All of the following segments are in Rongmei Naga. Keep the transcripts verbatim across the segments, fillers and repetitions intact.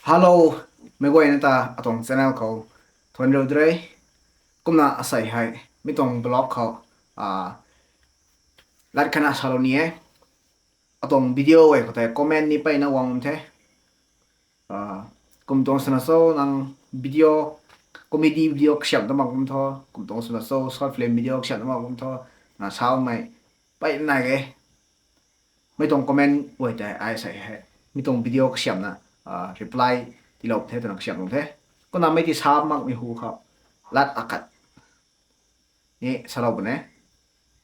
Hello, meic guayna ta atuang channel khou thuanc riu de. Kumna asei hei mi tuang vlog khou, ah, lat khatna salou ni e. Atuang video e khou tei comment ni peyna guang the. Ah, kum tuang swna cho nang video, comedy video kasiamh ta mak kum tho, kum tuang swna cho short film video kasiamh ta mak kum tho, na samei peyna nai e. Mi tuang comment guay tei ai sei hei mi tuang video kasiamhna, ah, reply tiilou the twna kasiamh tuang the. Kumna mei ti sa makmei hu khou lat akhat ni salou puni e.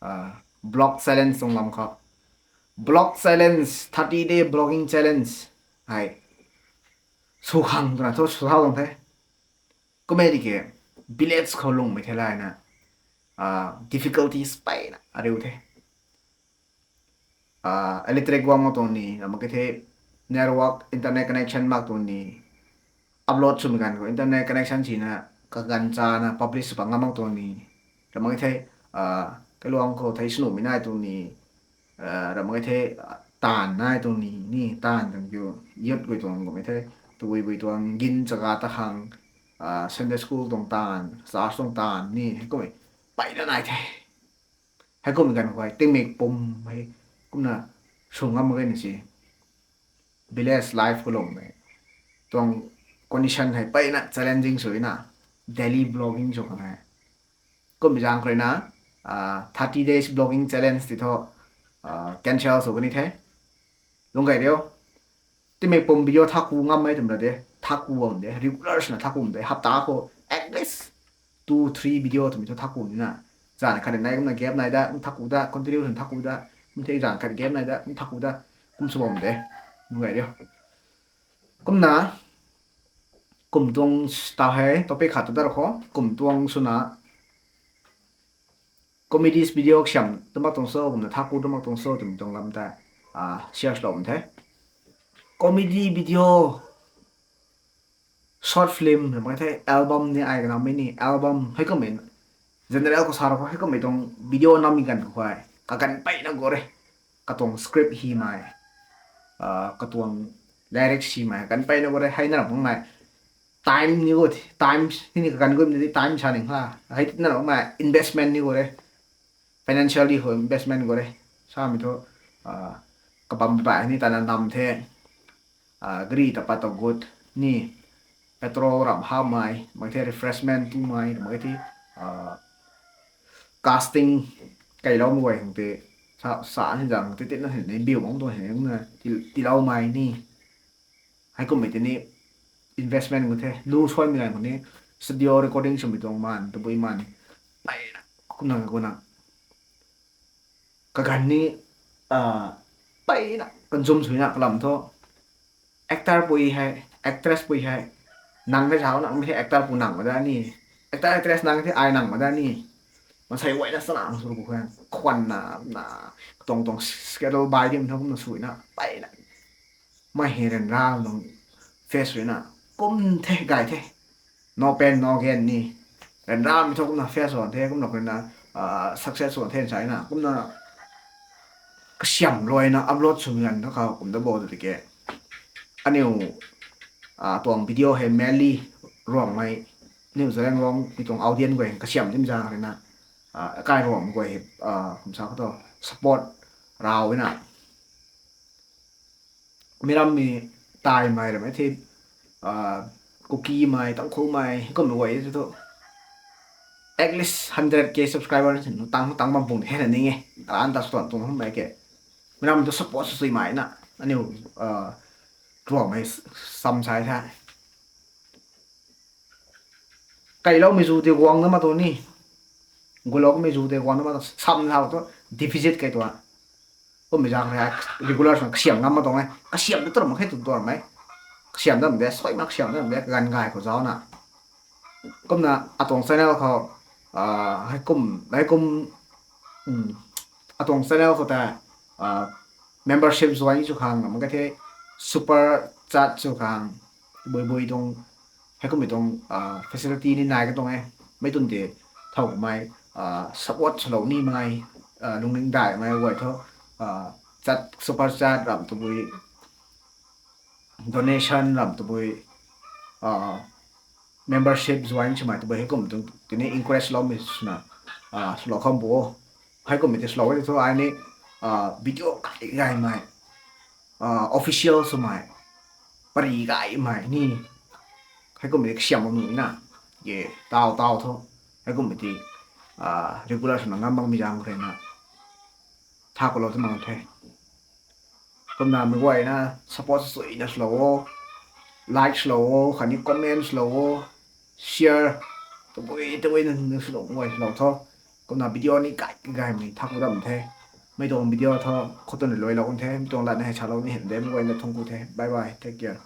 Ah, vlog challenge tuang lam khou. Vlog challenge, thirty day vlogging challenge hei sw khang twna thu sw thau tuang the. Kummei tiki village khou lungmei the layna, ah, difficulties peyna ariu the. Ah, electric guang mak tuang ni, ram mak khe the, network, internet connection mak tuang ni, upload swmei ganv khou internet connection sina kaganv chana publish sw pat ngam mak tuang ni, ram mak khe the, ah, kaluang khou thei swnuhmei nai tuang ni, ah, ram mak khe the, ah, taanv nai tuang ni, ni taanv tuang kiu, youth guay tuang kummei the, tabui bui tuang gin chaga ta khang, ah, Sunday school tuang taanv, church tuang taanv ni, heikummei peyna nai the. Heikummei ganv khou hei tingmik pum hei kumna sw ngam mak ge na si. Village life khou lungmei tuang condition hei peyna challenging swna, daily vlogging sw khang hei. Kummei zaeng khou ruina, ah, thirty days vlogging challenge ti thu, ah, cancel sw kani the. Lung gay riu. Tingmik pum video thaku ngammei twmei ra de, thaku bam de, regular swna thaku bam de, hapta khou at least two, three video twmei thu thaku nina. Zanv khat nai kumna gap nai da, kum thaku da, continue swna thaku da, kum the zanv khat gap nai da, kum thaku da, kum sw bam de. Lung gay riu. Kumna, kum tuang s-, ta hei topic khat ta dar khou, kum tuang swna comedies video kasiamh ta mak tuang cho, kumna thaku ta mak tuang cho twmei tuang lam ta, ah, share swlou bam the. Comedy video, short film, ram mak khe the, album ni ai kanammei ni, album, heikummei, general khou sa ra khou, heikummei tuang video nammei ganv khou hei kaganv peyna gu re. Katuang script himei, ah, katuang lyrics himei kaganv peyna gu re, hei na ram makmei time ni gu, time ni kaganv gu ni time sa ning ha, hei na ram makmei investment ni gu re, financially khou investment gu re, samei thu, ah, kabam bai ni tana nam the, ah, gari ta pat ta gut ni, petrol ram hamei, mak the refreshment tumei, mak the, ah, casting kailoumei guay khang tei, sa, sa hin zang tei tei na hin, biu bang tuang hin na, ti, tiiloumei ni. Heikummei tei ni investment gu the, lu suaimei ganv khou ni, studio recording swmei tuang man, tabui man, peyna, kumna, kumna. Kaganv ni, ah, peyna consume swna kalam thu. Actor pui hei, actress pui hei, nang the zauc nang the actor pu nang ma da ni. Actor, actress nang the ai nang ma da ni. Maansei guayna chana sw ru khwan, khwanna, na, katuang tuang schedule bai dim tho kumna swna, peyna. Mei hei ryanra tuang face ruina, kum the gay the. No pain, no gain ni. Ryanramei thu kumna face wan the, kumna kumna, ah, success wan the sa na. Kumna kasiamh luaina upload swmei ganv thu khou kum da bo tiki. Aniu, ah, tuang video hei mainly Ruangmei, aniu Zeliangrong mei tuang audience guay kasiamh dim zaeng ruina, ah, kai Ruangmei guay hei, ah, kum sa khou thu support rau na. Mi rammei Taimei, ram mak the, ah, Kukimei, Tangkhulmei, kummei guay thu at least hundred K subscriber sin tang, tang bam pung hei na ning e. Ran ta sw tuang tuang hum mei ke. Mi ram thu support sw sui mei na. Aniu, ah, Ruangmei sam sai the. Kailoumei zu tei guang na mak tuang ni. Guloumei zu tei guang na mak tuang, sam zau thu deficit kai tuang. Kummei zaeng hei regular swna kasiamh ngam mak tuang e. Kasiamh ta ram mak khe tu tuang mei. Kasiamh dam de, suaimei kasiamh dam de, kaganv gay khou zauc na. Kumna atuang channel khou, ah, heikum, heikum, um, atuang channel khou ta, ah, membership join sw khang, mak khe the, super chat sw khang, bui bui tuang, heikummei tuang, ah, facility ni nai ka tuang e. Mei tun tei thow kumei, ah, support swlou nimei, ah, lungning daihmei guay thu, ah, chat, super chat ram tabui donation ram tabui, membership join swmei tabui heikum tu tini encourage loumei swna swlou kham bo. Heikum ti swlou e thu ai ni video kai gaymei, official swmei, pary gaymei ni heikum ti kasiam nuh na, e, taw taw thu heikum ti regular swna ngam makmei zaeng khou rui na tha kulou tu mang the. Kumna mei guayna support suina swlou o, like swlou o, khatni comment swlou o, share tabui tabui na swlou guay swlou tho. Kumna video ni kai gaymei tha ku dam the. Mei tuang video thu khou tuna luailou kan the, mei tuang latna hei salou ni hyn de, mei guayna thangc ku the. Bye bye, take care.